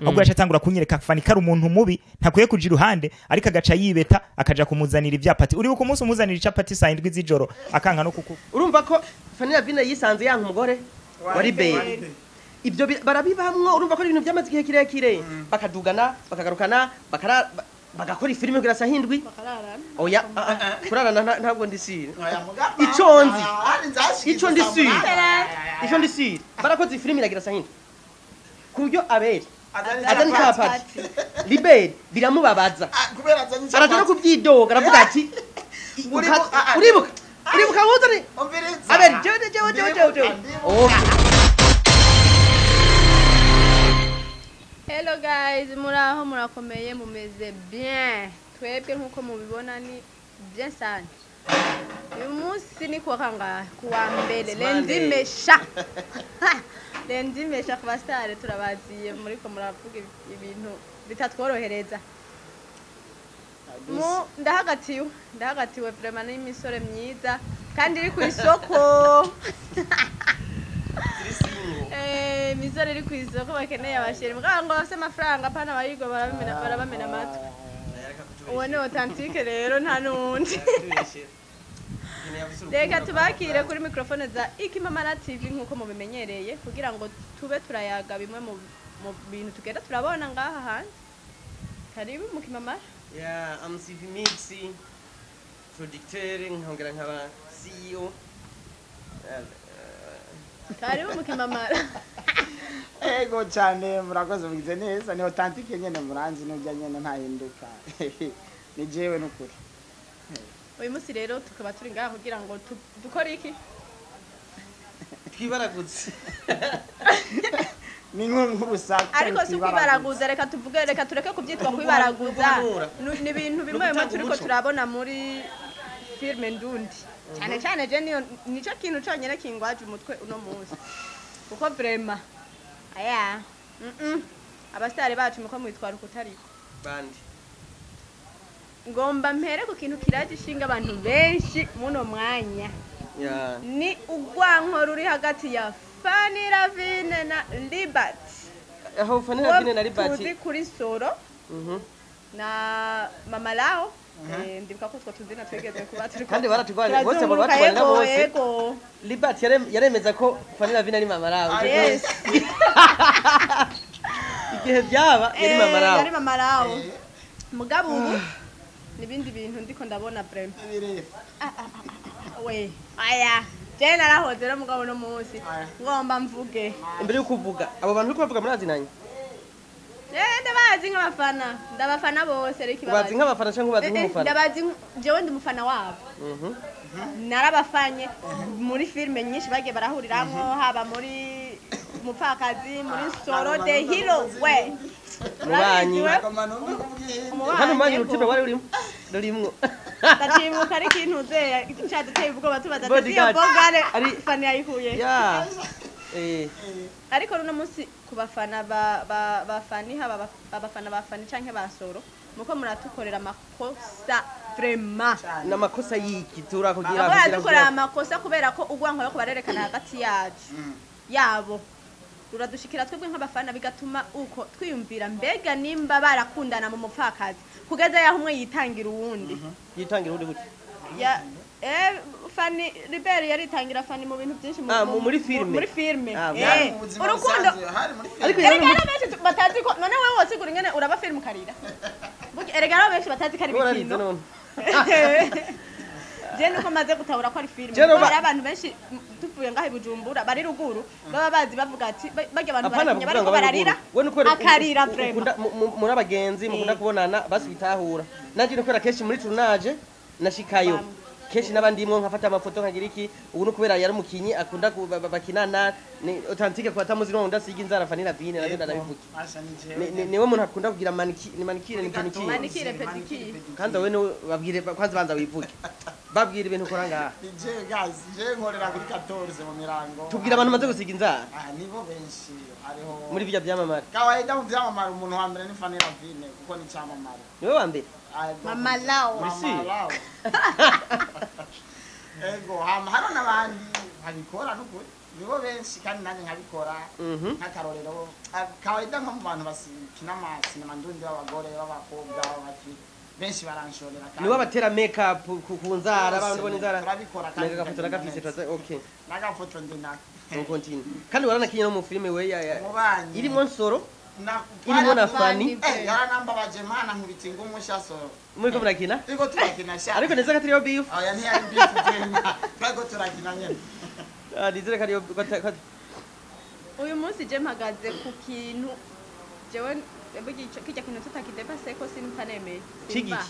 Ahubwo yaca atangura kunyereka Fani ko ari umuntu mubi ntakwiye kuja iruhande, ariko agaca yibeta akaja kumuzanira ivyapati. Uribuka umunsi umuzanira icapati saa 7 z'ijoro akanka no kuku. Urumva ko Fanny Lavine yisanze yanka umugore wa Liberi. Ibyo barabibamwo. Urumva ko ari ibintu byamaze igihe kirekire, bakadugana, bakagarukana, bagakora ifilime kugera saa 7. Bakararana. Oya, kurarana ntabwo ndisira. Ico nzi. Ico ndisira. Ico ndisira. Barakoze ifilime iragira saa 7. Ku buryo Abeli azana icapati, Liberi biramubabaza. Kubera azanye Araja no kubyidoga, aravuga ati uribuka uribuka wuzane Abeli jewe jewe jewe jewe jewe. Okay. Hello guys, muraho, murakomeye, mumeze bien? Twebwe nkuko mubibona ni bien sana. Uyu munsi ni kuwa kangahe? Kuwa mbere, lundi mesha. Lundi mesha ku basitare turabaziye, muriko muravuga ibintu bitatworohereza. Mu ndahagatiwe, ndahagatiwe vraiment n'imisore myiza kandi iri ku isoko. Imisore iri ku isoko bakeneye abasheri. Mugabo ngo bafise amafaranga, apana abayigo barabamena, barabamena amatwi. Uwo ni authentique rero, nta n'uwundi. Reka tubakire kuri microphone za Ikimamara TV nkuko mubimenyereye, kugira ngo tube turayaga bimwe mu bintu tugenda turabona ngaha hanze. Karibu mu Kimamara. Yeah, I'm CV Mix, producteur, nkongera nkaba CEO. Karibu mu Kimamara. Ego cyane, murakoze, mugize neza. Ni authentique nyene, muranzi n'ujya nyene ntahinduka. Ni jewe n'ukuri. Uyu munsi rero tukaba turi ngaha kugira ngo dukore iki? Twibaragutse. Ni nk'urusaku. Ariko si ukwibaraguza, reka tuvuge, reka tureke kubyitwa kwibaraguza. Ni ibintu bimwe bimwe turiko turabona muri filme ndundi. Cyane cyane je niyo nico kintu conyene kingwaje umutwe uno munsi. Kuko vraiment aya abastare bacu muko mwitwara ukutariko. Bandi. Ngomba mpere ku kintu kiraje ishinga abantu benshi muno mwanya. Ni urwanko ruri hagati ya Fanny Lavine na Libert. Aho Fanny Lavine na Libert tuzi kuri Soro na Mama Lao. Ndibuka ko utwo tuzina twigeze kuba turi kandi baratugwanye bose, abo batugwanye bose. Yego. Libert yaremeza ko Fanny Lavine ari Mama Lao. Yes. Igihe byaba yari Mama Lao. Yari Mama Lao. Mugabo ubu nibindi bintu ndiko ndabona vraiment. We aya je narahoze rero mugabo no munsi ngomba mvuge. Imbere yo kuvuga abo bantu uriko bavuga murazinanye? Ndabazi nk'abafana, ndabafana bose ariko ibabazi. Ubazi nk'abafana canke ubazi nk'umufana? Ndabazi jewe ndi umufana wabo. Narabafanye muri filme nyinshi bagiye barahuriramwo, haba muri Mupfakazi, muri Soro the Hero we. Mubanyi. Hano mubanyi urutipe wari urimo? Rurimwo. Ndacibuka ari ikintu ze cyaduteye ubwoba tubaza ati iyo bogare Fani yayikuye. Yeah. Ariko runo munsi ku bafana ba Fani, haba abafana ba Fani canke ba Soro, muko muratukorera amakosa vraiment. N'amakosa yiki turakugira? Kugira amakosa kubera ko urwanko yo kubarerekana hagati yacu yabo ruradushikira twebwe nk'abafana, bigatuma uko twiyumvira mbega nimba barakundana mu Mupfakazi kugeza yaho umwe yitangira uwundi. Yitangira uwundi gute? Ya Fanny Liberi yaritangira Fanny mu bintu byinshi muri filme. Muri filme. Urukundo. Ariko erega benshi batazi ko none wewe wosigura ingene uraba filme ukarira. Erega rero benshi batazi ko ari bikino. Je nuko maze gutabura ko ari filme. Hari abantu benshi tuvuye ngaho Bujumbura bari ruguru baba bazi bavuga ati barya abantu barakinye bariko bararira. Akarira vraiment. Muri abagenzi mukunda kubonana basubitahura. Nanje nukora kenshi muri tournage nashikayo. Kenshi n'abandi imwe nkafata amafoto nkagira iki. Ubu no kubera yari umukinyi akunda bakinana ni authentique kwa tamuzi no ndasiga inzara Fanny Lavine navyo ndabivuga. Niwe muntu akunda kugira manicure, manicure ni pedicure. Manicure pedicure. Kandi wewe babwire kwanza banza wivuge. Babwire ibintu ukora ngaha. Ni je guys, je nkorera kuri 14 mu mirango. Tubwira abantu maze gusiga inzara. Nibo benshi hariho muri bijya byamamare. Kawaida mu byamamare umuntu wa mbere ni Fanny Lavine kuko ni cyamamare. Niwe wa mbere? Mama Lao. Mama Lao. Ego, hama haro n'abandi babikora n'ukuri. Nibo benshi kandi nanjye nkabikora. Nk'akarorero, kawaida nko mu bantu bakina amasinema ndundi, b'abagore, b'abakobwa, b'abaki, benshi baranshorera kandi. Niwe batera make up ku nzara, abantu bona inzara. Turabikora kandi Nega gafoto nagafise bikagenda turaza, okay. neza. N'agafoto ndi nako. On continue. Kandi waranakinye no mu filime we ya Umubanyi. Irimo Nsoro, Na irimo na Fani. Yaranambabaje mana, nkubita ingumu sha Soro. Muriko murakina? Turiko turakina sha. Ariko neza ko atariyo beef. Oya, ntiyari beef, jena twariko turakina nyene. Ah, nizere ko ariyo Uyu munsi je mpagaze ku kintu jewe burya kirya kintu tutakidepase ko simpa nemeye. Cigiki?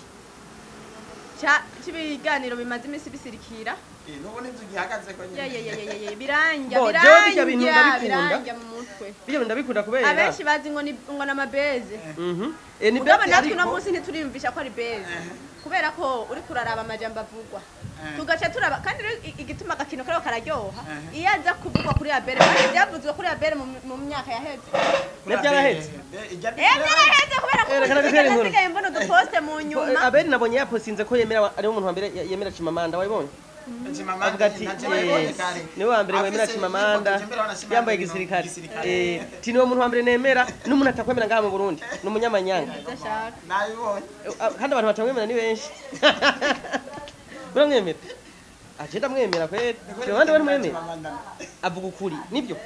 Ca c'ibiganiro bimaze iminsi bisirikira. N'ubu n'inzu gihagaze ko ye nyene. Ye ye ye ye ye, biranja. Bo, jewe birya bintu Biranja. ndabikunda. Biranja mu mutwe. Bijya bintu ndabikunda kubera Abenshi bazi ngo ni ngo n'amabeze. Ni Mugabo best. natwe uno Ariko munsi ntituriyumvisha ko ari beze, kubera ko uri kuraraba amajambo avugwa, tugaca turaba kandi rero igituma agakino kariko kararyoha. Iyo aza kuvugwa kuri Abere, kandi byavuzwe kuri Abere mu myaka yaheze. Ne byaraheze. Byaraheze kubera ko Reka nagutere inkuru. nasigaye mbona uduposte mu nyuma. Abeli nabonye yaposinze ko yemera, ari umuntu wa mbere yemera Chimamanda, wabibonye? Avuga ati niwe wa mbere wemera Chimamanda yambaye gisirikare. Ti niwe muntu wa mbere nemera, n'umuntu atakwemera ngaha mu Burundi ni umunyamanyanga. Udashaka. Nabibonye. Kandi abantu batamwemera ni benshi. Muramwemera? Aje ndamwemera kweli. Chimamanda we ntimwemera? Avuga ukuri nibyo.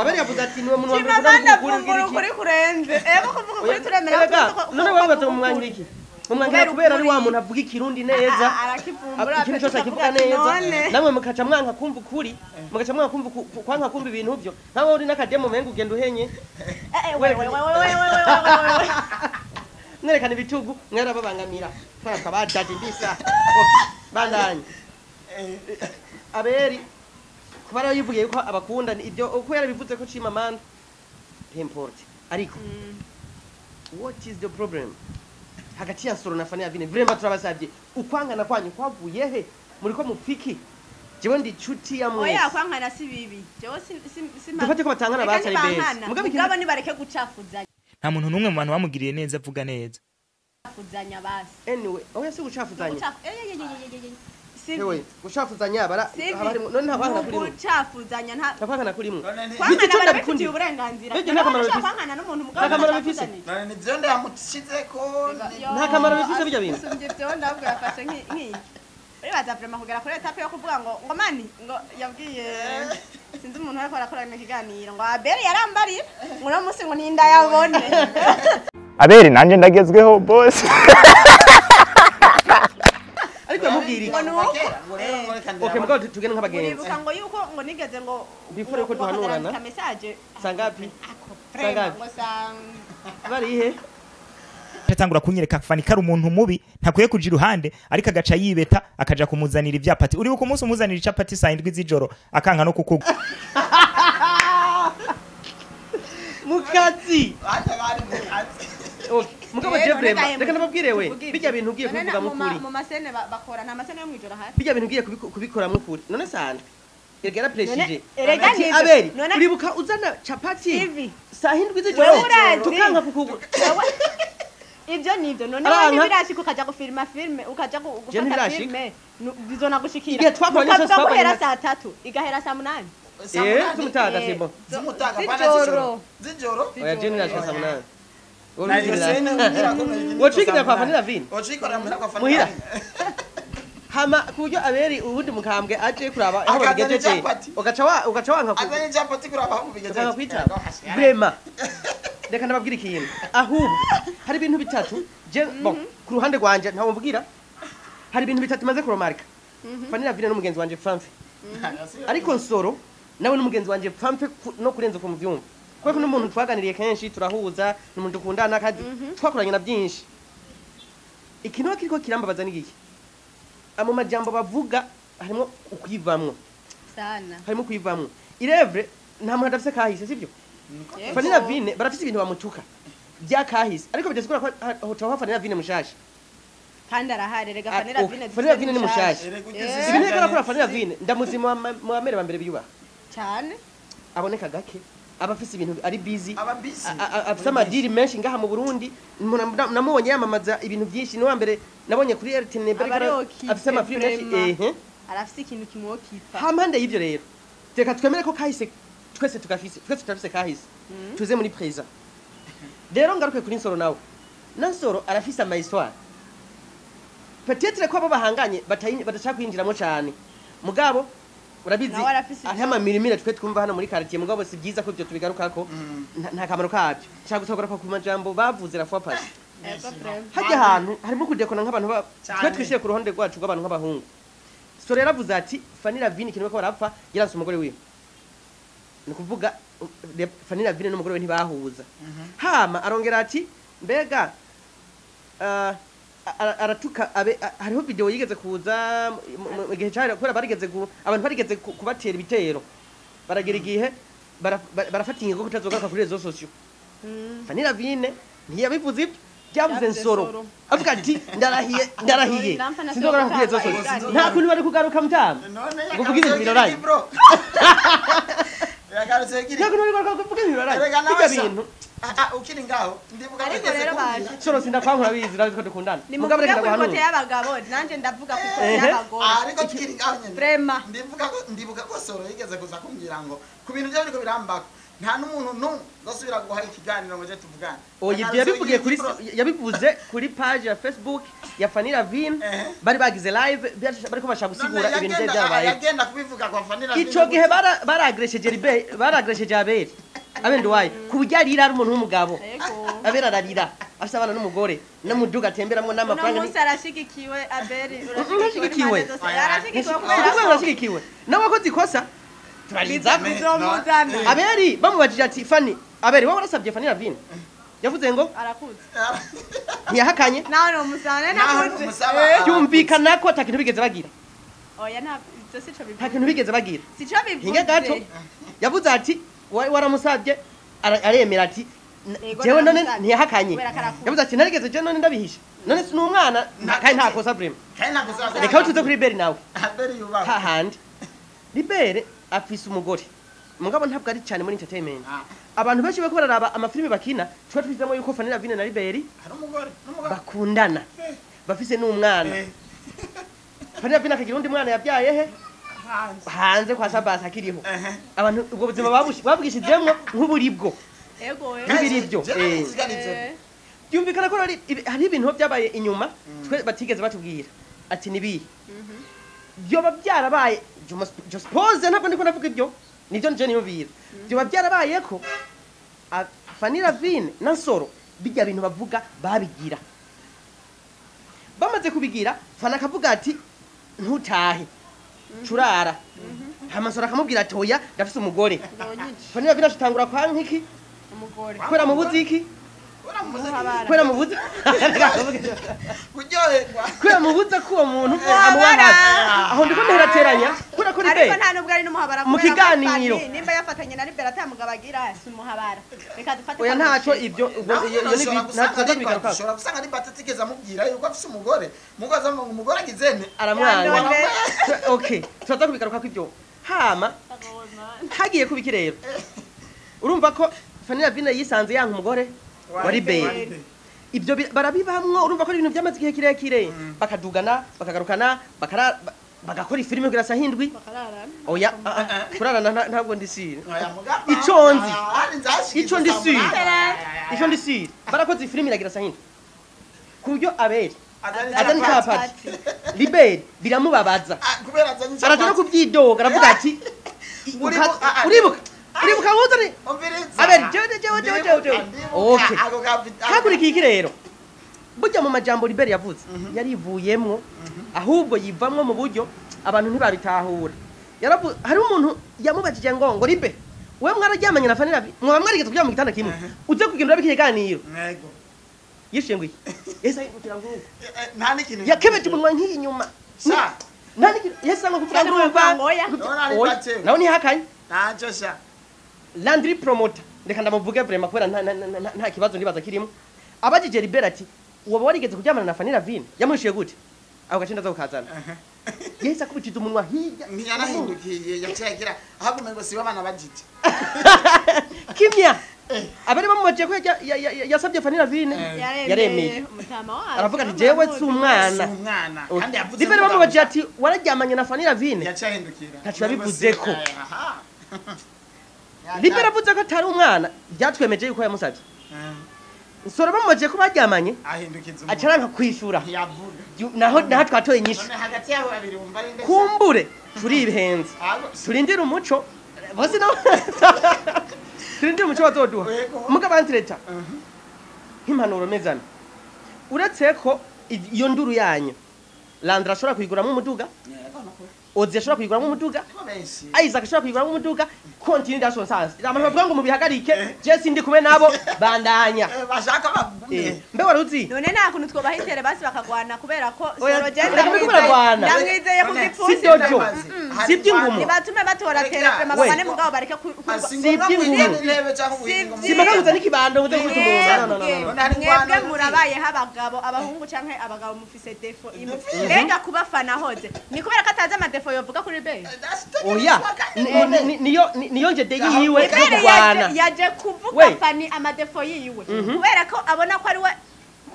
Abeli yavuze ati niwe muntu wa mbere Chimamanda ukunda avumbura ukuri. ukuri kurenze. Ego, kuvuga ukuri turemera. Erega none wowe baza mumwangira iki? Mumwangira Kubera kubera ari wa ukuri. muntu avuga ikirundi neza. Arakivumbura. Ikintu cyose akivuga neza, namwe mukaca mwanka kumva ukuri, mugaca mwanka kumva kwanka kumva ibintu byo nkawe uri n'akademo menga ugenda uhenye mwerekana ibitugu, mwarababangamira twatwa badadi mbisa. Okay, bandanye. Aberi kuba rero yivugiye yuko abakunda ni ibyo, uko yarabivuze ko Chimamanda n'importe, ariko what is the problem hagati ya Soro na Fani Avine? Vraiment turabasabye, ukwangana kwanyu kwavuye he? Muriko mupfiki? Jewe ndi cuti ya mwese. Oya, kwankana si bibi. Jewe si Dufate ko batangana, Reka batari beza. ntibankana. Mugabo Mugabo nibareke gucafuzanya. Nta muntu n'umwe mu bantu bamugiriye neza avuga neza. Kuzanya basi. Anyway, oya, si gucafuzanya. Si Ewe, gucafuzanya bara Sivi. haba harimo none nta kwangana kurimwe. Gucafuzanya nta Nta kwangana kurimwe. None Kwankana Bityo barabifitiye ndabikundira. uburenganzira. Bityo nta kamaro Ntabwo bifise. kwankana n'umuntu mugabo Nta kamaro bifise. mudacafuzanije. None nivyo ndayamushizeko. Nta kamaro bifise bijya bintu. Usumbye ibyo ndabwo yafashe nk'iki. Uribaza vraiment kugera kuri étape yo kuvuga ngo mani ngo yabwiye, sinzi umuntu ariko arakorana ikiganiro, ngo Abeli yarambariye ngo uno munsi ngo ntindayabone. Abeli nanjye ndagezweho bose. Ariko yamubwira iki? Ngo ni uko. Okay, mugabo tugende nk'abagenzi. Uribuka ngo yuko ngo nigeze ngo Before yuko ngo duhanurana. akazarandika message. Sangapi? Ako vraiment Sangapi? ngo sang Barihe? Atangura kunyereka Fani ko ari umuntu mubi, ntakwiye kuja iruhande, ariko agaca yibeta akaja kumuzanira ivyapati. Uribuka umunsi umuzanira icapati saa 7 z'ijoro, akanka no kukugwa? Mu kazi. Baje bari mu kazi. Okay, mugabo Rero, je vraiment none reka nababwire we, tuvuge bijya ibyo. bintu ugiye None kubivuga mukuri. Mu masene bakora, nta masene yo mwijoro ahari. Bijya bintu ugiye kubikoramo ukuri, none sandwe erega yarapreshije. Erega Ati, nivyo. Abeli, uribuka uzana capati Ivi. saa 7 z'ijoro Wewe urazi. tukanka kukugura? Ibyo nibyo none Aranka. wowe ntibirashika ukaja gufilma filme, ukaja Je gufata ntibirashika. filme, bizonagushikira. Igihe twakoranye cyose Mukavuga twakoranye guhera na- saa 3 igahera saa 8. Z'umutaga, c'est bon. Z'umutaga pana. Z'ijoro. Z'ijoro. Oya, je nirashika saa 8. Na iyo sene ugira ko Wocigira kwa Fanny Lavine? Wocikorera muhira kwa Fanny. Muhira. Hama ku buryo Aberi ubundi mukambwe aje kuraba aho Akazana babigejeje, icapati. ugaca wanka Azanye icapati kuraba aho mubigejeje. ukanga kwitaba. Vraiment reka ndababwira ikintu, ahubwo hari ibintu bitatu je, bon, ku ruhande rwanje ntawe mvugira, hari ibintu bitatu maze kuromarika. Fanny Lavine n'umugenzi wanje Pfamfe, ariko Nsoro nawe n'umugenzi wanje Pfamfe no kurenza uko muvyumva, kubera ko n'umuntu twaganiriye kenshi, turahuza, ni umuntu dukundana kandi twakoranye na byinshi. Ikintu kiriko kirambabaza ni giki? Mu majambo bavuga harimo ukwivamwo. Sana. Harimo kwivamwo irevre. Nta muntu adafise kahise, sivyo? Fanny Lavine barafise ibintu bamutuka byakahise, ariko bidasigura ko hotaho Fanny Lavine mushasha. Kandi arahari rega. Ah, Fanny Lavine. okay. Fanny Lavine ni mushasha. Eh. Ibintu ariko arakora Fanny Lavine, ndamuzi mu bamere ba mbere biyubaha. Cyane. Aboneka gake, aba afise ibintu, ari busy. Aba busy. Afise amadiri menshi ngaha mu Burundi. Namubonye yamamaza ibintu byinshi, ni wa mbere nabonye kuri RTN. Aba ari occupé Afise amafilime menshi. vraiment. Ehe. Arafise ikintu kimwokipa. Hampande y'ivyo rero Reka twemere ko kahise twese tugafise, twese turafise kahise, tuze muri présent. Rero ngaruke kuri Nsoro nawe, na Nsoro arafise ama histoire, peut-être ko abo bahanganye badashaka kwinjiramo cyane, mugabo urabizi Nawe arafise hariho amamirimire twe twumva hano muri quartier, mugabo si byiza ko ibyo tubigarukako, nta kamaro kabyo. Nshaka gusa ku majambo bavuze la fois passée. Ego, vraiment. Hajya ahantu harimo kudekona nk'abantu Cyane. twe twishyire ku ruhande rwacu rw'abantu nk'abahungu. So rero avuze ati Fanny Lavine ikintu ko barapfa yaranse umugore wiwe, ni ukuvuga Fanny Lavine n'umugore we ntibahuza. Hama arongera ati mbega aratuka abe hariho video yigeze kuza mu gihe cyari kubera barigeze abantu barigeze kubatera ibitero, baragira igihe barafata ingingo ko kutazogaruka kuri réseaux sociaux. Fanny Lavine ntiyabivuze ibyo, byavuze Byavuze Nsoro. Nsoro. Avuga ati ndarahiye, ndarahiye Nampa na sinzogaruka kuri réseaux gutanga sociaux. ibiganiro. Nta kuntu bari kugaruka mutama None ngo uvuge ibintu biroranye. Bro, yagarutse giri. Nta kuntu bari kugaruka kuvuga ibintu biroranye. Erega nawe Bijya sha. bintu. Ah, ah, ukiri ngaho ndibuka Ariko wigeze rero kumbwira. baje. Soro sindakwankura, bizi urabizi ko dukundana. Ni Mugabo muvuge reka ku ikote ndaguhanura. y'abagabo, nanje ndavuga ku ikote Ehe. y'abagore. Ah, ariko tukiri ngaho nyene Vraiment. ndibuka ko Soro yigeze kuza kumbwira ngo ku bintu byo biriko birambako nta n'umuntu n'umwe nzosubira guha ikiganiro ngo je tuvugane. Oya, ibyo yabivugiye kuri, yabivuze kuri page ya Facebook ya Fanny Lavine. Ehe. Bari bagize live bariko bashaka gusigura ibintu byari byabaye. Yagenda kubivuga kwa Fanny Lavine. Ico gihe baragresheje Ribe, baragresheje Abeli Abenduwaye ku buryo arira, ari umuntu w'umugabo. Ego. Abeli ararira afise abana n'umugore n'umuduga atemberamwo Uno n'amafaranga munsi arashigikiwe Abeli. Ntashigikiwe. Impande zose. Arashigikiwe Kuvuga kubera ngo ko arashigikiwe nawe wakoze ikosa turariza. Bizomuzana. Abeli bamubajije ati Fanny, Abeli wowe warasabye Fanny Lavine, yavuze ngo Arakuze. ntiyahakanye. Nawe ni umusana Naho nakuze. umusaba. Byumvikana ko ata kintu bigeze bagira. Oya, nta ibyo sico Nta bivuze. kintu bigeze bagira. Sico bivuze. Hinga gato, yavuze ati waramusabye, aremera ati Yego, jewe none naramusabye. ntiyahakanye. Kubera ko arakuze. Yavuze ati narigeze je none ndabihisha, none si n'umwana kandi nta kosa vraiment. Kandi ntabwo uzaza. Reka aho tuze kuri Beri nawe. Abeli yubahwe. Hahandi Libere afise umugore, mugabo ntabwo ari cyane muri entertainment. Ah, Abantu benshi bariko bararaba amafilimi bakina, tuba twizemo yuko Fanny Lavine na Liberi hari umugore n'umugabo. bakundana, bafise n'umwana. Fanny Lavine akagira undi mwana yabyaye he? Hanze. Hanze kwa Sabasi akiriho. Ehe. Abantu ubwo buzima babwishizemwo nk'uburibwo. Ego. Bibiri ibyo, Je nari ivyo. Byumvikana ko hari ibintu byabaye inyuma twe batigeze batubwira ati nibihe byoba byarabaye. Je suppose, ntabwo ndiko ndavuga ibyo nibyo nje niyumvira, byoba byarabaye ko Fanny Lavine na Nsoro bijya bintu bavuga babigira, bamaze kubigira Fanny akavuga ati ntutahe curara, hama Nsoro akamubwira ati oya ndafise umugore. Fanny Lavine ashitangura kwa nkiki Umugore. kubera mubuzi iki? Uramubuza. Muhabara. Kubera mubuzi Kuryoherwa. Kubera mubuza ko uwo muntu amuba hafi. Aho ndiko ndaherateranya kubera ko Ariko Libere nta nubwo ari n'umuhabara Mu kubera ko kiganiro. Fanny nimba yafatanye na Libera atamugabo agira si umuhabara, reka dufate Oya, ko ntaco amushe. ibyo ubwo Nawe iyo nyene ni ushobora ntaco gusanga ari bigaruka. Bati, ushobora gusanga ari Bati atigeze amubwira yuko afise umugore, mugo aza ngo umugore agize nte? Aramwanga. Yandonde. Okay, turaza kubigaruka ko ibyo. Hama hagiye kuba iki rero? Urumva ko Fanny Lavine yisanze yanka umugore wa Libere. Ibyo barabibamwo, urumva ko ari ibintu byamaze igihe kirekire, bakadugana bakagarukana bagakora ifilime kugera saa hindwi. Bakararana. Oya, ah, ah, kurarana ntabwo ndisira. Oya, mugabo. Ico nzi. Ah, hari nzashikiza Ico ndi saa sure. munani. Ico ndisira, barakoze ifilime iragira saa hindwi ku buryo Abeli Azanye azanye icapati. icapati, Liberi biramubabaza. Ah, kubera azanye Araja no icapati. kubyidoga, aravuga ati Ah, ah. uribuka, uribuka wuzane Umviriza. Abeli jewe jewe jewe jewe jewe. Ndibuka, Okay. ako Hakurikiye iki rero? Burya mu majambo Liberi yavuze yarivuyemwo, ahubwo yivamwo mu buryo abantu ntibabitahura. Hari umuntu yamubajije ngo Libe, wewe mwararyamanye na Fanny Lavine, mwaba mwarigeze kuryama mu gitanda kimwe, uze kugenda urabe ikiganiro. Ntego. Yishuye ngo iki? Yahise ayihutira nguko. Nta n'ikintu. Yakebeje umunwa nk'iyi inyuma. Sha. Nta n'ikintu yahise ngo kuvuga Kandi ngo urumva. ngo oya. Ndabona ari Oya, Batewe. nawe ntihakanye. Ntacyo sha. Landry Promoter, reka ndamuvuge vraiment kubera nta kibazo ndibaza kirimo. Abajije Libera ati woba warigeze kuryamana na Fanny Lavine, yamwishuye gute? Ako gace ndaza kukazana. Yahise akubitiza umunwa hirya. Ntiyanahindukiye, yaciye agira ahubwo umengo siwe abana bagije. Kimya abari bamubajije ko yasabye Fanny Lavine, yaremeye. Umutama wacu. Aravuga ati jewe si umwana. Si umwana. Kandi yavuze Libera mugabo. bamubajije ati wararyamanye na Fanny Lavine, Yaciye ahindukira. Ntaco yabivuzeko. Aha. Libera avuze ko atari umwana byatwemeje yuko yamusabye. Nsoro bamubaje ko baryamanye ahindukiza umuntu acaranka kwishura. Ntiyavuga. Naho twatoye inyishu. None hagati yabo babiri wumva ari ndetse. Kumbure turibihenze. Ahubwo- Turindire umuco bose no turindire umuco bazoduha. Yego. Mugabo antireta nk'impanuro mezana. Uretse ko iyo nduru yanyu Landra ashobora kuyiguramo umuduga, Yego, nukuri. Ozi ashobora kuyiguramo umuduga, Nibo benshi. Isaac ashobora kuyiguramo umuduga, continue dans son sens. Abantu bavuga ngo mubihagarike, je sindi kumwe nabo, bandanya. Bashaka bagume. Mbe wari uzi? None nta kuntu twobahitere basi bakagwana kubera ko Oya, Soro je reka mbe baragwana. ndamwizeye ku None, gipfunsi. Si dojo. Hari Si iby'ingumu. Nibatume batora Reka. telefone We. babane mugabo bareke Si Si ngombwa iby'ingumu. kwigana intebe cyangwa ubuhinga Si Simba kaguza n'ikibando ngo uze gukubita umuntu. No, no, no, no, no. None hari Mwebwe ingwano murabayeho abagabo, abahungu canke abagabo mufise defo imwe. Defo. Mbega kubafana hoze ni kubera ko atazi amadefo yovuga kuri Beri? Oya, niyo njede yiwe yo Beri kurwana. yaje kuvuga We. Fani amadefo yiwe kubera ko abona ko ari we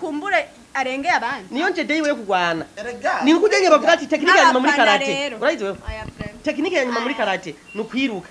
kumbure arengeye abandi. Niyo njede yiwe yo kurwana. Erega. Ni nk'uko bavuga ati tekinike ya nyuma muri Nk'abafana karate. rero. Urayizi wewe? Oya, friend. Tekinike ya nyuma muri karate ni ukwiruka.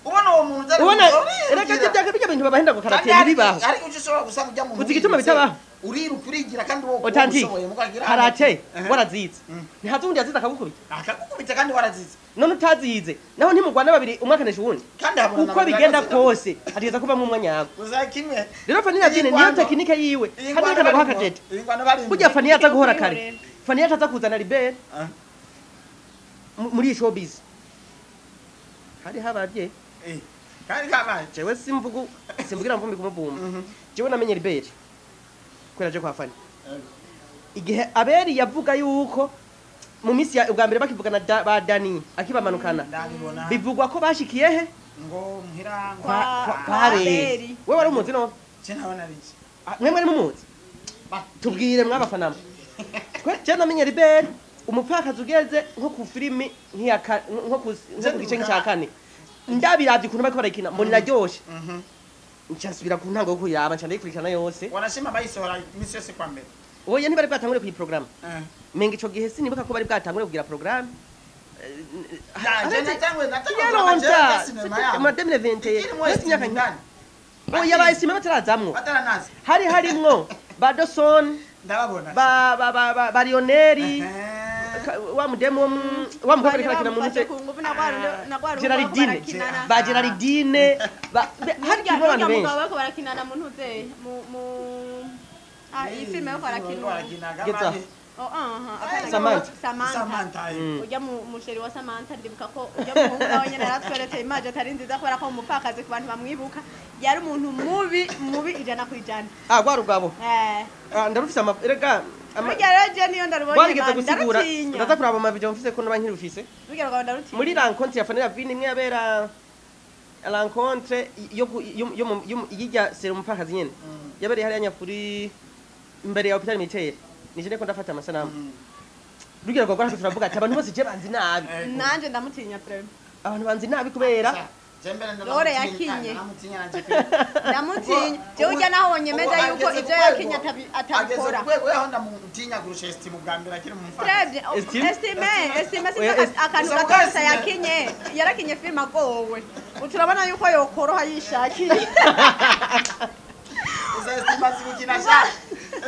Ubona uwo muntu utari Ubona uriruka. erega bijya bintu babahenda ngo karate Kandi hari- ntibibaho. hari icyo ushobora gusanga ujya mu Uzi igituma bitabaho? Uriruka urigira kandi wowe Authentic. ushoboye mukagira Karate warazize. Ntihaza uwundi yazize akagukubita. Akagukubita kandi warazize. None utazize. Naho ntimugwana babiri umwe akanesha uwundi. Kandi habura Uko bigenda kose hategeza kuvamwo umwanya wawe. Gusa kimwe. Rero Fani Nadine niyo tekinike yiwe. Iyi Kandi ngwano reka ndaguha barimo. akajete. Iyi ngwano barimo. Burya Fani yaza guhora kare. Kwihorera. Fani yaza kuzana Libert Ah. muri iyi showbiz. Hari habavye. Kandi kabaye. Jewe simvugu simvugira mvumbi kumuvuma. Jewe namenye Libert. Kwera je kwa Fani. Igihe Abeli yavuga yuko mu minsi ya ubwa mbere bakivugana ba Dani akibamanukana. Ndabibona. Bivugwa ko bashikiye he? Ngo muhira ngo Kwa Abeli. Abeli. Wewe wari umuzi no? Je nabona biki. Mwe mwari mumuzi? Ba. Tubwire mwabafana. Twe je namenye Libert umupfakazi ugeze nko ku filimi nk'iya nko ku gice nk'icya kane. Ndabiravye ukuntu bariko barayikina mbona iraryoshe. Nca nsubira ku ntango yo kuyiraba nca ndayikurikirana yose. Wanashima bayisohora imisi yose kwa mbere. Oya ntibari bwatangure kuyi programme. Menga ico gihe sinibuka ko bari bwatangure kugira programme. Je natangwe natangwe Yaronda. sinema yabo. Mu 2021. Ikiri mu Imyaka indani. Oya bayisima batarazamwo. Bataranazi. Hari harimwo ba Dawson Ndababona. ba Lionel wa mudemu wa mukobwa ariko arakina mu Bamufashe mutwe ku nguvu na rwa rundi- na rwa rundi bariko Geraldine barakinana. ba Geraldine ba hari Harya kimwe abantu n'urya benshi mugabo bariko barakinana mu ntuze mu iyi filime bariko barakinana. Geza. Oh, aha, apana, Samantha. Samantha. Samantha. Ujya mu musheri wa Samantha ndibuka ko ujya muhungu nawe nyene yaratweretse image atari nziza kubera ko umupfakazi ku bantu bamwibuka yari umuntu mubi mubi 100%. Ah rwa rugabo. Eh. Ndarufise ama erega Burya rero je niyo ndarubonye rwarigeze man, gusigura ndarutinya. ndaza kuraba ama video mfise ko noba nkirufise. Burya rugabo ndarutinya. Muri rencontre ya Fanny Lavine imwe yabera rencontre yo yo yijya sera umupfakazi nyene. Yabereye hariya nyakuri imbere ya hôpital militaire. Nije ndiko ndafata amasanamu. Rugira rwa rwacu turavuga ati abantu bose je banzi nabi. Nanje ndamutinya prema. Abantu banzi nabi kubera Lore yakinye. Ndamutinya. Je ujya naho wonyemeza yuko ivyo yakinye atabikora. Ageze ku rwego yaho ndamutinya kurusha Estime ubwa mbere akiri mu mfakazi. Trebye, Estime? Estime Oya, sinzi akantu Gusa gato gusa Estime- yakinye, yarakinye filime agowe. Uturabona yuko yokoroha yishakiye. Gusa Estime azi gukina sha.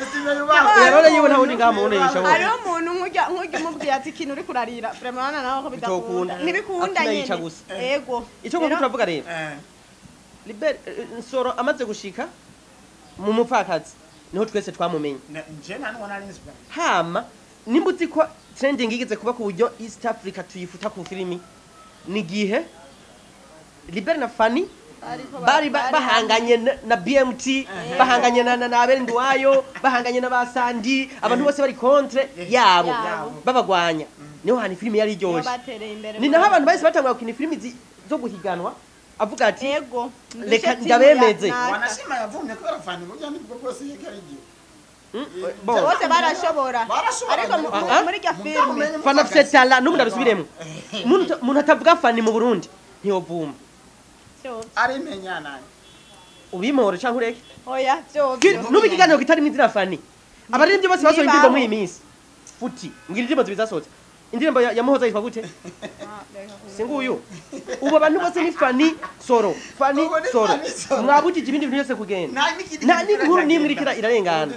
Estime yubaho. Oya, none yiwe nta wundi ngaha mubone yisha Hariho umuntu nk'ujya umubwiye ati ikintu uri kurarira, vraiment urabona nawe ko Bitokunda. bidakunda. Ntibikunda Akina yica nyene. gusa. Ego. Ico ngomba Rero- turavuga rero. Libert Nsoro amaze gushika mu mupfakazi niho twese twamumenye. Nje nta n'uwo nari nzi bwa mbere. Hama nimba uzi ko trending igeze kuba ku buryo East Africa tuyifuta ku filimi ni gihe Libert na Fanny bari bahanganye na BMT, bahanganye na Abel Nduwayo, bahanganye na Basandi, abantu bose bari contre yabo Yabo. babagwanya. Niho hantu filimi yari Niho iryoshe. batereye imbere. Ni naho abantu bahise batangura gukina filimi zo guhiganwa avuga ati Ego. Reka Ndushe timu ndabemeze. ya naka. Wanashima yavumye kubera Fanny burya nibwo bwose yari igihe. Bon. Bose barashobora. Barashobora. Ariko muri rya Mugabo filime. umenye Fana afise talent n'ubu ndabisubiremo. Umuntu atavuga Fanny mu Burundi ntiyovuma. Vyovyo. Arimenya nani. Ubimore canke ureke. Oya, vyovyo. N'ubu ikiganiro kitarimo izina Fanny. Abaririmbyi bose basohoye indirimbo Nibaho. muri iyi minsi. Futi, mbwira indirimbo zibiri zasohotse. Indirimbo ya Muhoza yitwa gute? Singuyu. Ubu abantu bose ni Fanny Soro, Fanny Soro. Mwabujije ibindi bintu byose kugenda. Nta n'inkuru n'imwe iriko irarengana.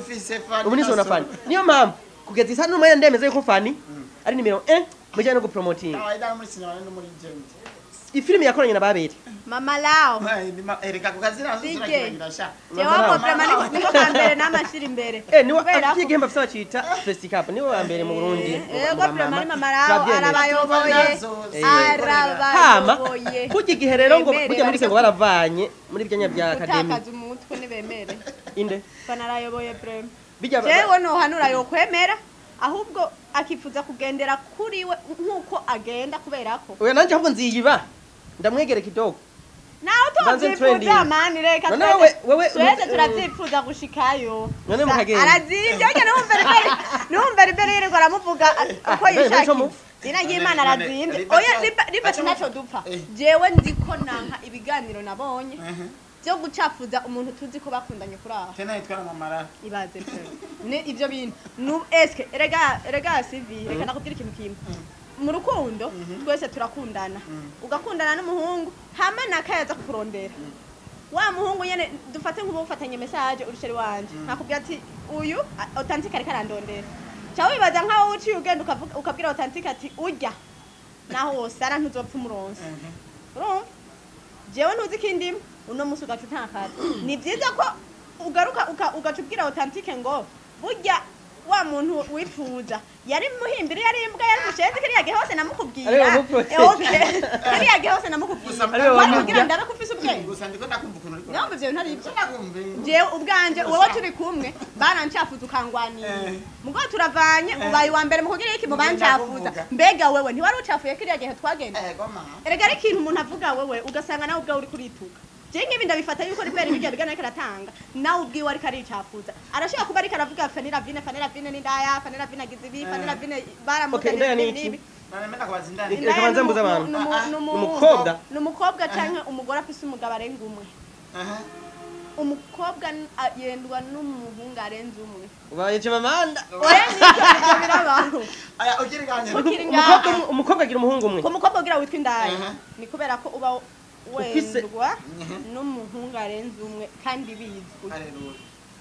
Ubu ni Soro na Fanny. Niyo mpamvu kugeza isa n'umwanya ndemeza yuko Fanny ari nimero 1 mujyanye no gupromoting. Ifilimi yakoranye na Babiri. Mama Lao. Ereka kukazira sura sha. Jewe ko vraiment niko kambere n'amashira imbere. Niwe afite igihembo afite bacita Festicap niwe wa mbere mu Burundi. Yego vraiment Mama Lao arabayoboye. Arabayoboye. Kujya igihe rero ngo kujya muri sengo baravanye muri byanya bya academy. Utakaza umutwe nibemere. Inde. Fanarayoboye vraiment. Jewe no hanura yokwemera. Ahubwo akifuza kugendera kuri we nkuko agenda kubera ko. Oya nanje ahubwo nziyiba. Ndamwegere kidogo. Nawe tuvyifuza mani reka twese turavyifuza gushikayo. None mukagenda. Arazivye oya numva ribere yereko aramuvuga uko yishakiye. Zina ry'Imana arazimvye. Oya riba ntaco dupfa. Jewe ndiko nanka ibiganiro nabonye. Byo gucafuza umuntu tuzi ko bakundanye kuri aho. Tena yitwa Mama. Ibaze pe. Ni ivyo bintu. Nu eske erega CV reka nakubwira ikintu kimwe. Mu rukundo twese turakundana. Ugakundana n'umuhungu hama nakayaza kukurondera. Wa muhungu nyene dufate nk'ubu ufatanye message urusheri wanje. Nakubwira ati uyu authentic ariko arandondera. Cha wibaza nkaho uciye ugenda ukavuga ukabwira authentic ati urya. Naho wosara ntuzopfa umuronse. Urumva? Jewe ntuzi kindimo. Uno musi ugaca utakaza. Ni byiza ko ugaruka ugaca ubwira authentic ngo burya wa muntu wifuza yari muhimbiri yari imbwa yari mushenzi kiriya gihe hose namukubwira. Okay. Kiriya gihe hose namukubwira. Kugira ndabe ko ufise ubwenge. Gusa ndiko ndakumva ukuntu ariko. Numva ivyo ntari ibyo. Jewe ubwanje wowe turi kumwe barancafuza ukangwanira. Mugo turavanye ubaye wa mbere mu kugira iki mu bancafuza. Mbega wewe ntiwari ucafuye kiriya gihe twagenda. Erega ari ikintu umuntu avuga wewe ugasanga nawe ubwawe uri kurituka. Jengi ibinda bifata yuko ribere bijya bigana ariko aratanga nawe ubwiwe ariko aricafuza arashaka kuba ariko aravuga Fanny Ravine ni ndaya Fanny Ravine agize ibi Fanny Ravine baramutanye nibi baramena kubaza indaya reka banze mbuza abantu umukobwa numukobwa canke umugore afise umugabo arenga umwe. Umukobwa yendwa n'umuhungu arenze umwe. Ubaye Chimamanda. Oya nivyo birabaho. Aya ukiriganye umukobwa agira umuhungu umwe. Umukobwa ugira witwa indaya ni kubera ko uba wendwa n'umuhungu arenze umwe kandi bizwi.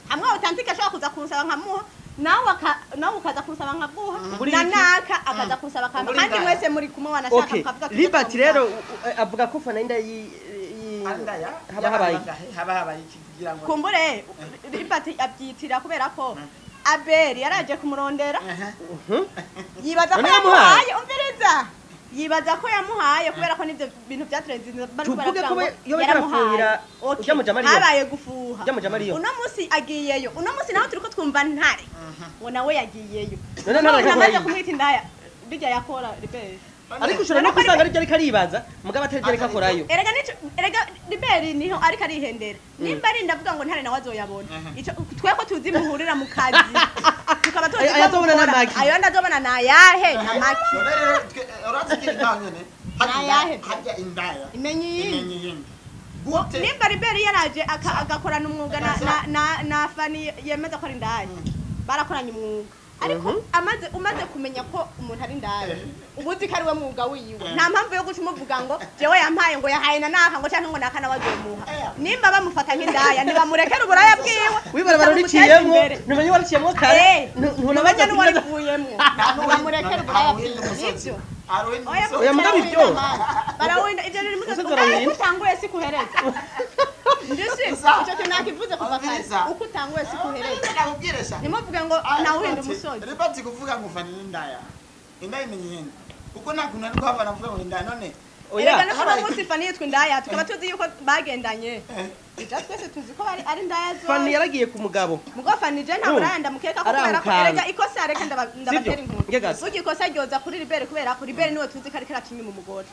Hamwe authentic ashobora kuza kunsaba nkamuha nawe ukaza kunsaba nkaguha na naka akaza kunsaba kama kandi mwese muri kumwe wanashaka mukavuga. Liberty rero avuga ko Fanny inda haba habaye kugira ngo kumbure Liberty abyitira kubera ko Abel yaraje kumurondera yibaza ko yamuhaye umviriza yibaza ko yamuhaye kubera ko nivyo bintu byatrendinze tuvuge ko yo barafuhira ujya mujamariyo habaye gufuha ujya mujamariyo uno musi agiyeyo uno musi naho turiko twumva ntare ngo nawe yagiyeyo none ntare amaze kumwita indaya bijya yakora Liberi ariko ushobora no kusanga ari byo ariko aribaza mugabo atari byo ariko akorayo erega nico erega Liberi niho ariko arihendera nimba ari ndavuga ngo ntare nawe azoyabona ico tweko tuzi muhurira mu kazi tukaba tuzi ko azobona na maki ayo ndazobona na yahe na maki urazi hajya indaya imenye yindi nimba Liberi yaraje agakorana umwuga na Fanny yemeza ko ari indaya barakoranye umwuga ariko umaze kumenya ko umuntu ari indaya ubuzi ko ari we mwuga wiwe nta mpamvu yo guca umuvuga ngo jewe yampaye ngo yahaye na naka ngo canke ngo naka nawe azomuha nimba bamufata nk'indaya ntibamurekere uburaya bwiwe wibarabara uriciyemwo ntumenye wariciyemwo kare ntunamenya n'uwarivuyemwo ntibamurekere uburaya bwiwe nivyo oya mugabo ivyo barawinda ivyo biri muze uko utanguye si kuhereza ndisi ico kintu nakivuze kuva kare uko utanguye si kuhereza nimuvuge ngo nawuhinda umusozi Liberty kuvuga ngo Fanny indaya indaya imenye yindi kuko nta kuntu ari kuhava navuga ngo indaya none oya reka no munsi Fanny yitwa indaya tukaba tuzi yuko bagendanye ija twese tuzi ko bari ari indaya zo Fanny yaragiye ku mugabo mugo Fanny je nta buraya ndamukeka ko kubera ko erega ikosa reka ndabatera inkuru ugi ikosa ryoza kuri Liberi kubera ko Liberi niwe tuzi ko ariko aracinya umugore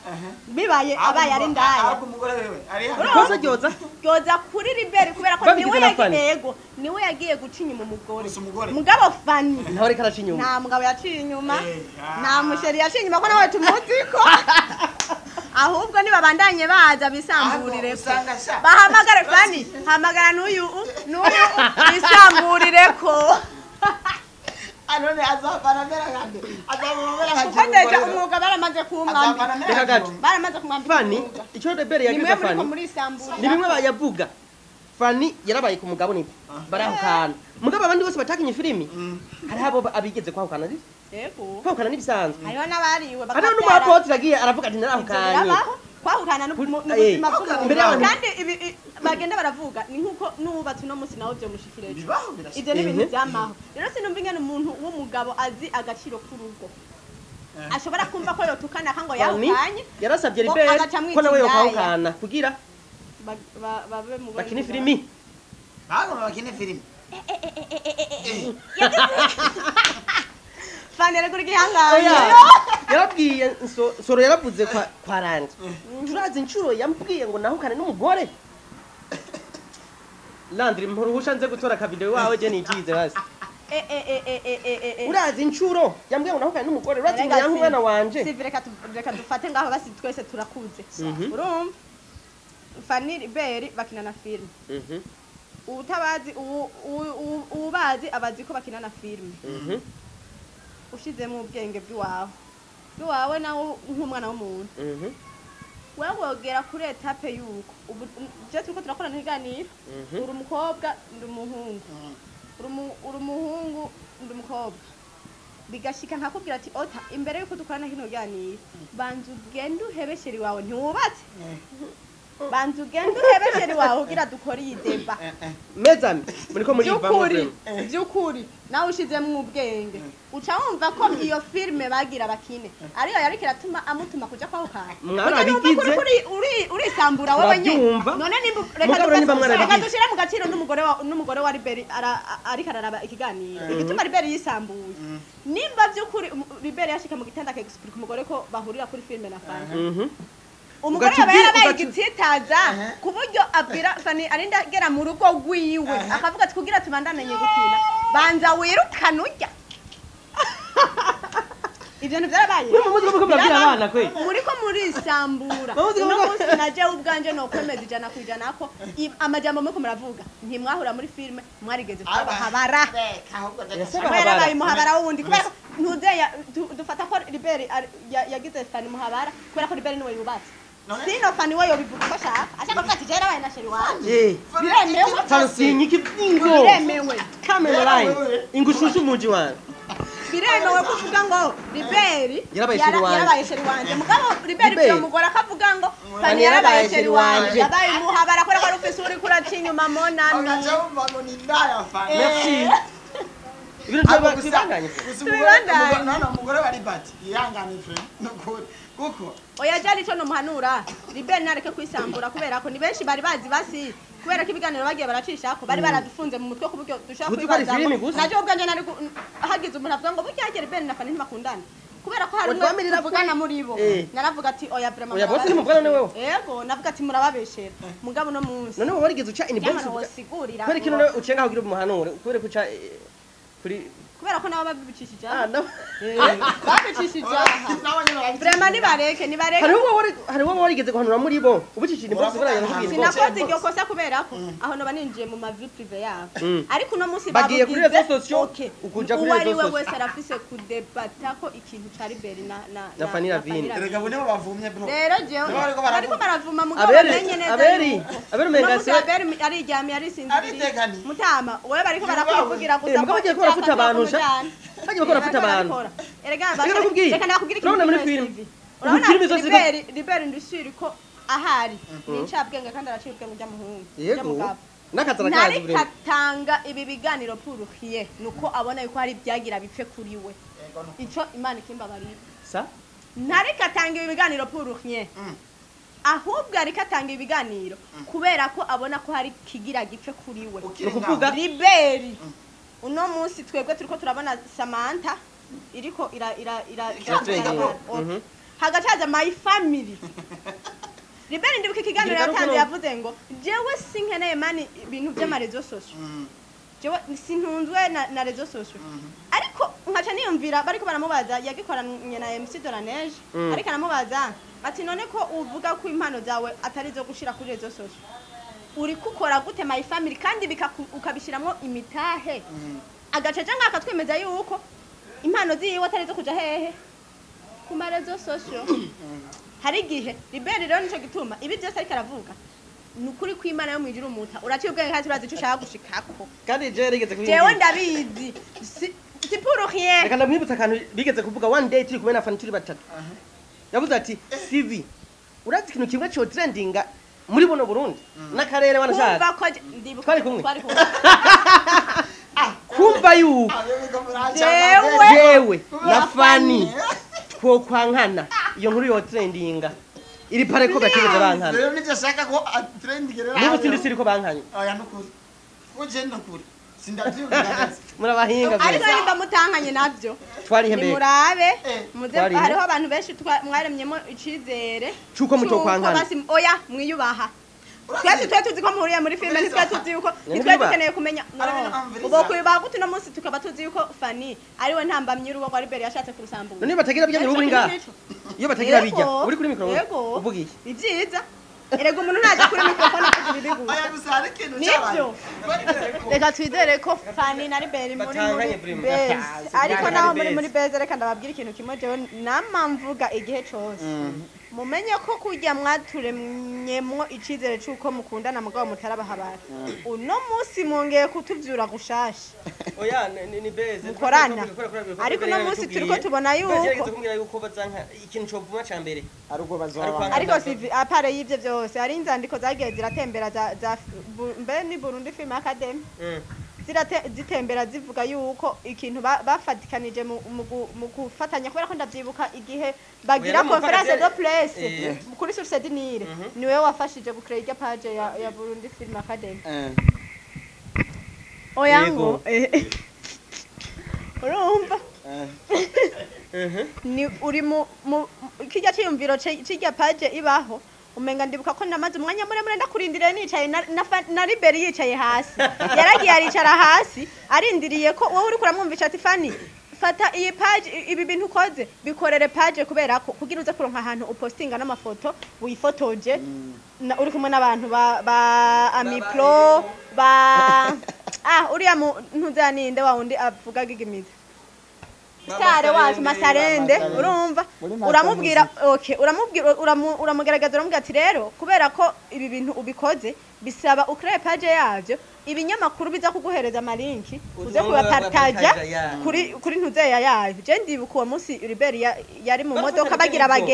bibaye abaye ari indaya ahubwo umugore wewe ari ikosa ryoza kuri Liberi kubera ko niwe yagiye ego niwe yagiye gucinya umugore mugabo Fanny ntawe ariko aracinya nta mugabo yaciye inyuma nta musheri yaciye inyuma ko nawe tumuzi ko ahubwo nibabandanye baza bisamburire bahamagare Fanny hamagara n'uyu bisamburire ko None azavana mbera ngande. Azavana mbera Kuko deja umwuga baramaze kuwumwambika. Reka gato. Baramaze kumwambika. Fani icyo Rebere Ni mwe yagize muriko Fani murisambura. ni bimwe bayavuga. Fani yarabaye ku mugabo nibyo barahukana. Mugabo abandi bose batakinye filimi hariho abo abigeze kwahukana sivyo? Yego. Kwahukana n'ibisanzwe. Hariho n'abariwe Hariho n'umuapotri agiye aravuga ati narahukanye. Birabaho kwahukana n'ubuzima bw'umuntu. Imbere y'abantu. Kandi ibi bagenda baravuga ni nkuko nubatse uno munsi nawe byomushikira ejo. Bibaho birashika. Ivyo ni ibintu vyamaho. Rero sinumva ingene umuntu w'umugabo azi agaciro k'urugo ashobora kumva ko yotukana kango Fani yahukanye yarasabye Bo Rebere agaca amwita ko nawe indaya. yokwahukana kugira babe mu bakine filimi. Bagomba bakine filimi. Fani rero kuri gihanganye. Oya, yarabwiye Nsoro yaravuze kwa Randi. Turazi inshuro yambwiye ngo nahukane n'umugore. Landry mpuruhusha nze gutora akavideo wawe je nitize basi. Urazi inshuro yambwiye ngo nahukane n'umugore, urazi ngo Rega yanka si- umwana wanje. Si reka dufate ngaho basi twese turakuze. Urumva? Fani Riberi bakina na filime. Utabazi ubazi abazi ko bakina na filime. Ushizemo ubwenge bw'iwawe. Bw'iwawe nawe nk'umwana w'umuntu. Wewe wogera kuri etape yuko ubu je turiko turakorana ibiganiro. Uri umukobwa ndi umuhungu. Uri umuhungu ndi umukobwa. Bigashika nkakubwira ati ota imbere yuko dukorana kino kiganiro banza ugende uhebesheri wawe ntiwubatse. Banza ugende uhebesheri wawe kugira dukore iyi deba. Mezami muriko murivamo By'ukuri by'ukuri nawe ushizemwo ubwenge uca wumva ko iyo filime bagira bakine ariyo yariko iratuma amutuma kuja kwahukana. Mwarabigize. Urisambura wewe nyene. Turabyumva. None nimba Mugabo rero nimba mwarabigize. reka dushire mu gaciro n'umugore wa Riberi ariko araraba ikiganiro igituma Riberi yisambuye. Nimba by'ukuri Riberi yashika mu gitanda akexplica umugore ko bahurira kuri filime na Fani. Umugore aba yarabaye igitsitaza ku buryo abwira Fani arinda agera mu rugo rwiwe akavuga ati kugira tubandanye gukina banza wirukane urya. Ivyo ntivyarabaye. Mwe muzi ko murabwira abana kwe. Muriko murisambura. Muzi ko Uno munsi naje ubwanje nokwemeza 100% ko amajambo muriko muravuga ntimwahura muri filime mwarigeze kubahabara. Ese Aba yarabaye umuhabara wundi kubera ko ntuzeya dufata ko Riberi yagize Fani muhabara kubera ko Riberi niwe yubatse. Sino Fani we yobivuga uko ashaka. Ashaka kuvuga ati je yarabaye na sheri wanje. Biremewe. Fani ikivingo. Biremewe. Camera line. Ingushushu muji wanje. Biremewe kuvuga ngo Riberi Yarabaye sheri wanje. yarabaye sheri wanje. Mugabo Riberi Riberi. byomugora akavuga ngo Fani yarabaye sheri wanje. Yabaye muhabara kubera ko ari ufise uri kuraca inyuma monami. Ugaca wumva ngo ni indaya Fani. Merci. Ibintu Ariko gusa tubandanye. gusa umugore none umugore wa Libert yihangane friend nukuri kuko Oya jari ico nomuhanura Riberi nareke kwisambura kubera ko ni benshi bari bazi basi kubera ko ibiganiro bagiye baracishako bari baradufunze mu mutwe ku buryo dushobora Uzi ko ari kwibaza filimi gusa? naje ubwanje nari hagize umuntu avuga ngo burya hagiye Riberi na Fani ntibakundana kubera ko hari umwe Utwamirira tuvugana muri bo Eh. naravuga ati oya vraiment Oya, bose ntimuvugana ni wewe? Yego navuga ati murababeshera mugabo no munsi None wowe warigeze uca inbox Jamani uvuga- wosigurira kubera ikintu nawe uciye ngaho ugira umuhanure kubera ko uca kuri kubera ko nabo babicishije ah aha no babicishije aha vraiment nibareke nibareke hariho uwo hariho uwo warigeze guhanura muri bo ubicishije inbox kubera yakubwiye inbox. Sinakoze iryo kosa kubera ko aho noba ninjiye mu ma vie privée yabo. Ariko uno munsi Bagiye kuri babugize, réseaux sociaux, okay. ukuja kuri Uwo ari réseaux we sociaux. wese arafise kudebata ko ikintu ca Riberi na Na Fanny Lavine. Erega bo nibo bavumye bro. Rero jewe Nibo bariko baravuma. bariko baravuma mugabo Aberi- bamenye neza Aberi- yuko. Aberi Uno umenga munsi se- Aberi ariryamye arisinziriye. Aritekaniye. Mutama wewe bariko barakwivugira gusa Eh, mugabo bagiye ko barafuta abantu sha. Bagiye ko barafuta abantu. Erega Reka nakubwiye. reka nakubwira ikintu Urabona muri kimwe, film. Stevie. Ubu Urabona filimi zose ziko- Riberi ndusiri ko ahari ni incabwenge kandi araciye ubwenge bw'umuhungu Yego. N'akazi arakazi ntari vraiment. katanga ibi biganiro puruhiye nuko abona yuko hari ibyagira bipfe kuri we ico Imana ikimbabarira Sa? ntari katanga ibi biganiro puruhiye ahubwo ariko atanga ibiganiro kubera ko abona ko hari kigira gipfe kuri we. Ukiri Nukuvuga- ngaho. Riberi uno munsi twebwe turiko turabona Samantha iriko ira ira ira Iratrendinga. Okay. Hagaca haza my family. Riberi ndibuka ikiganiro Ngira yatanze rukuno. yavuze ngo jewe sinkeneye mani ibintu vy'amarezo sosio jewe sintunzwe na rezo sosio ariko nkaca niyumvira bariko baramubaza yagikoranye na MC Doraneige ariko aramubaza ati none ko uvuga ko impano zawe atari zo gushira kuri rezo sosio uri kukora gute my family kandi ukabishiramwo imitahe agaca aja ngaka twemeza yuko Impano ziwe atari zo kuja hehe ku ma réseaux sociaux. Hari igihe Liberi rero, nico gituma ibi byose ariko aravuga ni ukuri kw'Imana yo mwijuru. Umuta uraciye ubwenge kandi urazi ico ushaka gushikako. Kandi je rigeze Jewe ndabizi, si pour rien. Reka ndamwibutsa akantu bigeze kuvuga one day turi kumwe na Fani, turi batatu. Yavuze ati: "CV, urazi ikintu kimwe cyo trendinga muri buno Burundi n'akarere wanashaka?" Kumva ko ndibuka. Twari kumwe. Twari kumwe. Kumva yuko Jewe. Jewe na Fani twokwankana, iyo nkuru yo trendinga iri pare ko batigeze bankana. Rero nivyo ashaka ko trending rero. N'ubu sindi siri ko bankanye. Oya, nukuri ko je nukuri sindavyumva neza. Murabahinga. Ariko Vese. nimba mutankanye navyo, Twarihe mbere? nimurabe muze. Twarihe? Hariho abantu benshi mwaremyemo icizere C'uko mutokwankana. Oya, mwiyubaha. Twese twari tuzi ko muhuriye muri filime, ntitwari tuzi yuko ntitwari Ntibiyubaha. dukeneye kumenya no. Ari ibintu amviriza. Ubo kuyubaha gute uno munsi tukaba tuzi yuko Fani ariwe ntambamyi y'urugo rwa Liberi yashatse kurusambura? None batagira bijya uri ngaha, iyo batagira bijya uri kuri mikoro Yego. uvuga iki? Ibyiza erega umuntu ntajya kuri mikrofone avuga ibibi gusa. Oya, gusa hari ikintu Nibyo. cyabaye. Reka twizere ko Fani na Liberi muri muri Batanganye primo. base. Ariko Batanganye naho muri base. muri base, reka ndababwira ikintu kimwe jewe nama mvuga igihe cose: mumenye ko kurya mwaturemyemwo icizere c'uko mukundana mugabo mutarabahabara, uno munsi mwongeye kutuvyura gushasha. Oya, ni beze. Mukorana. Ariko uno munsi turiko tubona yuko- Gerageza kumbwira yuko bazanka ikintu covuma ca mbere. Ari uko Ari bazoba. uko. Ariko si à part y'ivyo vyose, hari inzandiko zagiye ziratembera za mbe ni Burundi Film Academy, zitembera zivuga yuko ikintu bafatikanije mu gufatanya, kubera ko ndavyibuka igihe bagira Oya, no mu conférence de Academy. presse kuri Source du Nil, niwe wafashije gucréer irya page ya Burundi Film Academy. Oya, ngo urumva ni uri mu kijya ciyumviro c'irya page ibaho. Umenga ndibuka ko namaze umwanya muremure ndakurindiriye nicaye na Liberi yicaye hasi, yaragiye aricara hasi arindiriye ko wowe uriko uramwumvisha ati: "Fani, fata iyi page, ibi bintu ukoze bikorere page," kubera ko kugira uze kuronka ahantu upostinga n'amafoto wifotoje uri kumwe n'abantu ba Amipro, ba uriya mu ntuzaninde wa wundi avuga gigimiza sare wacu Masarende. Masarende. Urumva, Muri Master uramubwira okay, uramubwira, uramugaragaza, uramubwira ati: "Rero kubera ko ibi bintu ubikoze bisaba ukreye page yavyo, ibinyamakuru biza kuguhereza amalinki uze Uze kuyapartaja kuyapartaja, ya. kuri ntuzeya yayo." Je ndibuka uwo munsi Liberi yari mu Barafata modoka bagira ibyo.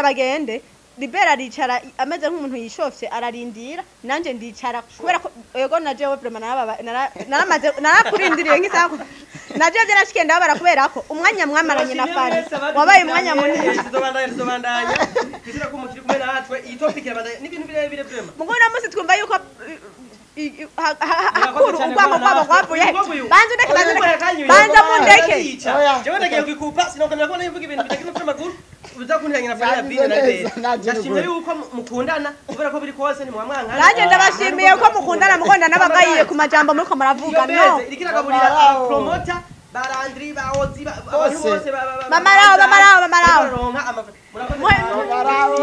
bagende, Libera aricara ameze nk'umuntu yishofye, ararindira. Nanje ndicara kubera ko ego na jewe vraiment naramaze narakurindiriye nk'isaha. Na jewe byarashikiye ndababara kubera ko umwanya mwamaranye na Fani wabaye umwanya munini. Tuzobandanya, tuzobandanya. Twizera ko mukiri kumwe natwe. Iyi topic irabandanya n'ibintu birebire vraiment. Mugo uno munsi twumva yuko hakuru urwango rwabo rwavuye. Banza undeke, banza undeke, banza mundeke. Jewe ndagiye kwikupa, sinokomera ko nivuga ibintu bitagira umupira amaguru uzakundiranye na Fani Bine na Neza, Bene. nta Ndashimye yuko mukundana, kubera ko biri kose ntimwamwankana. Nanjye ndabashimiye ko mukundana, mukunda n'abagayiye ku majambo muriko muravuga. Iyo No. beze iriko iragaburira Bamarao. abapromota ba Landry, ba Ozi, abantu Bose. bose Bamarao, bamarao, bamarao. bararonka amafaranga. Murakoze Mwe- cyane. Bamarao.